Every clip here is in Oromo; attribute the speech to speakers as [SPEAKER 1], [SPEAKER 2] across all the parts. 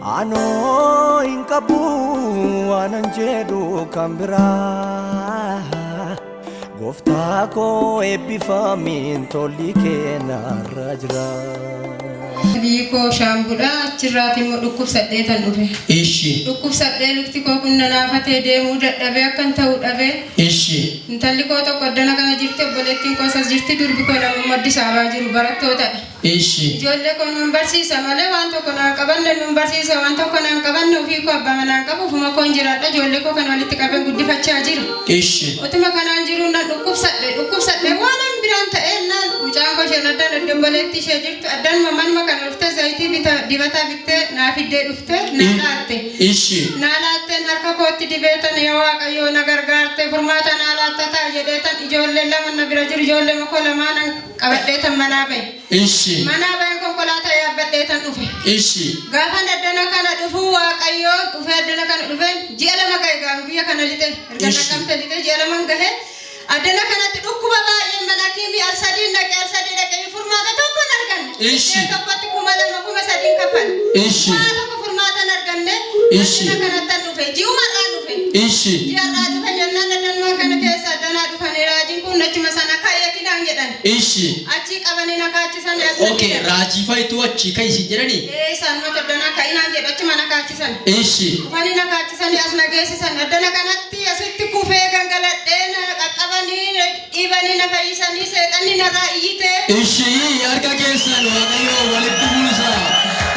[SPEAKER 1] Anoo hin qabu waanan jedhu kan biraa. Gooftaa koo eebbifamiin tolli kee narra jira.
[SPEAKER 2] Biyyi koo Shaambudha. Achirraati immoo dhukkubsadhee tan dhufe.
[SPEAKER 3] Ishi.
[SPEAKER 2] Dhukkubsadhee lukti koo kun nanaafatee deemuu dadhabee akkan ta'u dhabee.
[SPEAKER 3] Ishi.
[SPEAKER 2] Intalli koo tokko addana kana jirti, obboleettiin koos as jirti, durbi koo lama immoo Addis Ababaa jiru barattootadha.
[SPEAKER 3] Ishi.
[SPEAKER 2] Ijoollee koo nun barsiisa malee waan tokko naan qabanne, nun barsiisa waan tokko naan qabanne, ofii koo abbaa manaan qabu, ofuma koon jiraadha, ijoollee koo kana walitti qabeen guddifachaa jira.
[SPEAKER 3] Ishi.
[SPEAKER 2] Otuma kanaan jiruu nan dhukkubsadhe, dhukkubsadhe waanan biraan ta'een naan mucaan koo isheen addaan adda obboleettii ishee jirtu addanuma manuma kana dhuftee zayitii bita dibataa bittee naa fiddee dhufte naa laatte.
[SPEAKER 3] Ishi.
[SPEAKER 2] Naa laatteen harka kootti dibeetan, yaa Waaqayyoo na gargaarte furmaata naa laatta ta'a jedheetan ijoolleen lama na bira jiru, ijoollee koo lamaanan qabadheetan manaa bahe.
[SPEAKER 3] Ishi.
[SPEAKER 2] Manaa baheen konkolaataa yaabbadheetan dhufe.
[SPEAKER 3] Ishi.
[SPEAKER 2] Gaafan addana kana dhufuu Waaqayyoo dhufee addana kana dhufeen ji'a 2 gahe gaafa biyya kana lixe erga Naqamte lixe ji'a 2 gahe. Addana kanatti dhukkuba baay'een mana hakiimii al sadiin dhaqe, al sadii dhaqe, furmaata tokko hin arganne.
[SPEAKER 3] Ishi.
[SPEAKER 2] Iddoo tokkotti 2000 3000 kaffale.
[SPEAKER 3] Ishi.
[SPEAKER 2] Waa tokko furmaata hin arganne.
[SPEAKER 3] Ishi.
[SPEAKER 2] Addana kanattan dhufe, ji'umarraan dhufe.
[SPEAKER 3] Ishi.
[SPEAKER 2] Ji'arraa dhufe jennaan addanuma kana keessa addanaa dhufanii raajiin kun achuma sana ka'eeti naan jedhan.
[SPEAKER 3] Ishi.
[SPEAKER 2] Achii qabanii na kaachisanii as na
[SPEAKER 3] Okay,
[SPEAKER 2] fidan.
[SPEAKER 3] raajii fa'itu achii ka'i siin jedhanii?
[SPEAKER 2] Ee, isaanumatu addanaa ka'i naan jedhe, achuma na kaachisan.
[SPEAKER 3] Ishi.
[SPEAKER 2] Dhufanii na kaachisanii as na geessisan. Addana kanatti asitti kufee gangaladhee na qaqqabanii na dhiibanii na fayyisanii seexanni narraa iyyitee.
[SPEAKER 3] Ishi, harka keessan Waaqayyoo walitti buusaa.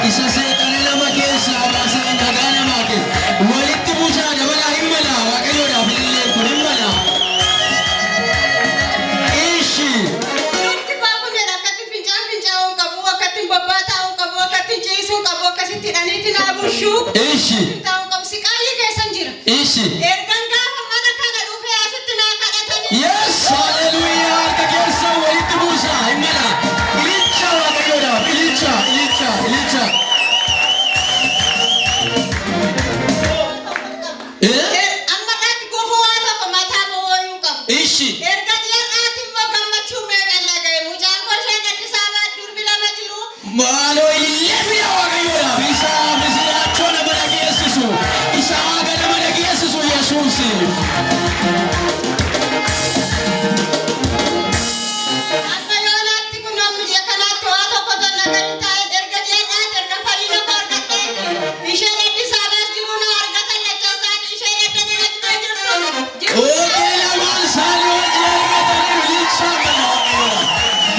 [SPEAKER 3] Isa seexana nama keessaa baasee nagaa namaa kenna. Walitti buusaa dabalaa, hin mala. Waaqayyoodhaaf ililleen kun hin mala. Ishi.
[SPEAKER 2] Lukti koo kun jedha akkatti fincaan fincaa'uu hin qabu, akkatti bobbaa taa'uu hin qabu, akkatti ciisuu hin qabu, akkasitti hidhaniiti naa bushuu.
[SPEAKER 3] Ishi.
[SPEAKER 2] Taa'uu hin qabu, siqaayyii keessan jira.
[SPEAKER 3] Ishi.
[SPEAKER 2] Ergan gaafa mana kana dhufee asitti naa kadhatanii.
[SPEAKER 3] Yes, hallelujah. Harka keessan walitti buusaa hin mala. Ililcha Waaqayyoodhaaf. Ililcha, ililcha, ililcha. Eh?
[SPEAKER 2] Ammarraatti gufuu waa tokko mataa bowwooyuu hin qabu.
[SPEAKER 3] Ishi.
[SPEAKER 2] Erga ji'arraatti immoo gammachuu meeqan dhaga'e, mucaan koo isheen Addis Ababaa durbi lama jiru.
[SPEAKER 3] Maaloo ilillee fida Waaqayyoodhaaf. Isa misiraachoo nama dhageessisu. Isa haga nama dhageessisu Yesuus.
[SPEAKER 2] Amma yoonaatti kun amma ji'a kanaatti waa tokko ton nagadi taa'e, erga ji'arraatti erga fayyina koo argadheetti isheen Addis Ababaas jiru na argatan lachan isaanii isheen adda nana jirtu jiru.
[SPEAKER 3] Okay, lamaan isaanii hojii argatanii ililchaa mala Waaqayyoodhaaf.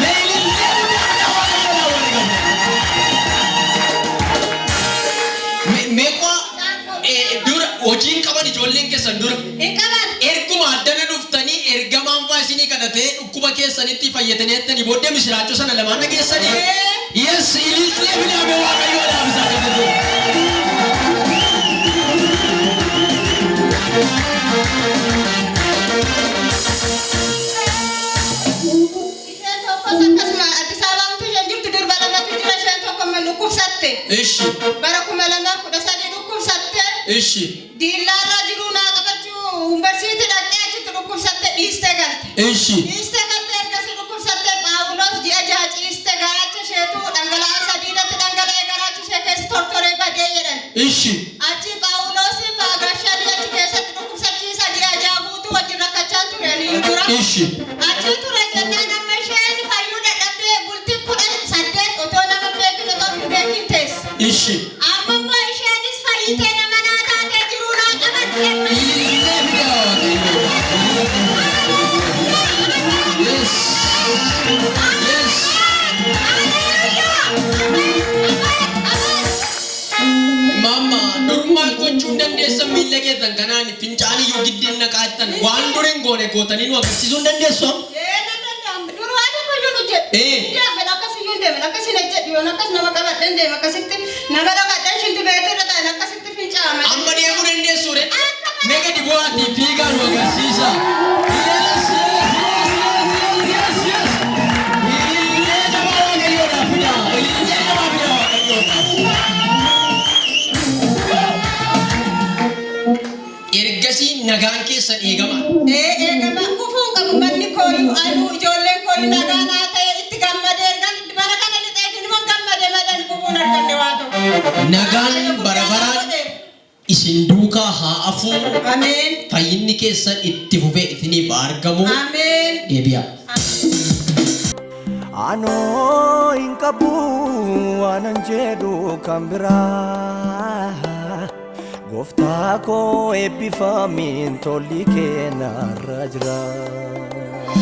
[SPEAKER 3] Mee ilillee guddaa fida Waaqayyoodhaaf warri gammadan. Meeqaa dura hojiin qaban ijoolleen keessan dura?
[SPEAKER 2] Hin qaban.
[SPEAKER 3] Erguma addana dhuftanii ergamaan faa isinii kadhatee dhukkuba keessanitti fayyatanii jettanii booddee misiraachoo sana lamaan dhageessanii? Yes, ilillee fidaame Waaqayyoodhaaf isaa kadhatu.
[SPEAKER 2] Isheen tokkos akkasuma Addis Ababaamtu isheen jirtu, durba lamatu jira, isheen tokko immoo dhukkubsatte.
[SPEAKER 3] Ishi.
[SPEAKER 2] Bara 2013 dhukkubsatte.
[SPEAKER 3] Ishi.
[SPEAKER 2] Diillaarraa jiruu naa qabachuu yuunivarsiitii dhaqxee achitti dhukkubsatte, dhiistee galte.
[SPEAKER 3] Ishi.
[SPEAKER 2] Dhiistee galte, ergasii dhukkubsatte Phaawulos ji'a 6 ciiste, garaacha isheetu dhangala'aa sadiidatti dhangala'ee garaacha ishee keessa tortoree badee jedhan.
[SPEAKER 3] Ishi.
[SPEAKER 2] Achi Phaawulos gashanii achi keessatti dhukkubsachiisa ji'a 6 guutuu wajjin rakkachaa ture ani dura.
[SPEAKER 3] Ishi.
[SPEAKER 2] Achi ture jennaan amma isheen fayyuu dadhabdee bultii 18 otoo nama hin beekin, otoo hin beekin teesse.
[SPEAKER 3] Ishi.
[SPEAKER 2] Amma immoo isheenis fayyitee nama naa taatee jiruu naa qabatte.
[SPEAKER 3] Ilillee fida Waaqayyo. Yes. Mamma, dur maal gochuu hin dandeessan miilla keessan kanaan? Fincaan iyyuu giddiin naqaa jettan, waan dur hin goone gootanii nu agarsiisuu hin dandeessu amma?
[SPEAKER 2] Ee, nan danda'ama. Dur waa tokko iyyuu nu jedhu.
[SPEAKER 3] Ee.
[SPEAKER 2] Deemen akkas iyyuu hin deemen, akkas hin hojjedhu, yoon akkas nama qabadheen deema, akkasitti nama dhokadheen shinti beetii irra ta'an akkasitti fincaa'ama.
[SPEAKER 3] Amma deemuu dandeessu re? Mee gadi bu'aatii fiigaa nu agarsiisa. Yes. Ilillee jabaa Waaqayyoodhaaf fida. Ilillee jabaa fida Waaqayyoodhaaf. Ergasii nagaan keessan eegama.
[SPEAKER 2] Ee, eegama, gufuu hin qabu, manni kooyyuu anuu ijoolleen kooyyuu nagaa naa ta'e, itti gammadee ergan bara kana lixeetiin immoo gammade malee gufuun arganne waa tokko.
[SPEAKER 3] Nagaan bara baraan isin duukaa haa hafuu.
[SPEAKER 2] Ameen.
[SPEAKER 3] Fayyinni keessan itti fufee isiniif haa argamu.
[SPEAKER 2] Ameen.
[SPEAKER 3] Deebi'aa.
[SPEAKER 1] Anoo hin qabu waanan jedhu kan biraa. Gooftaa koo eebbifamiin tolli kee narra jira.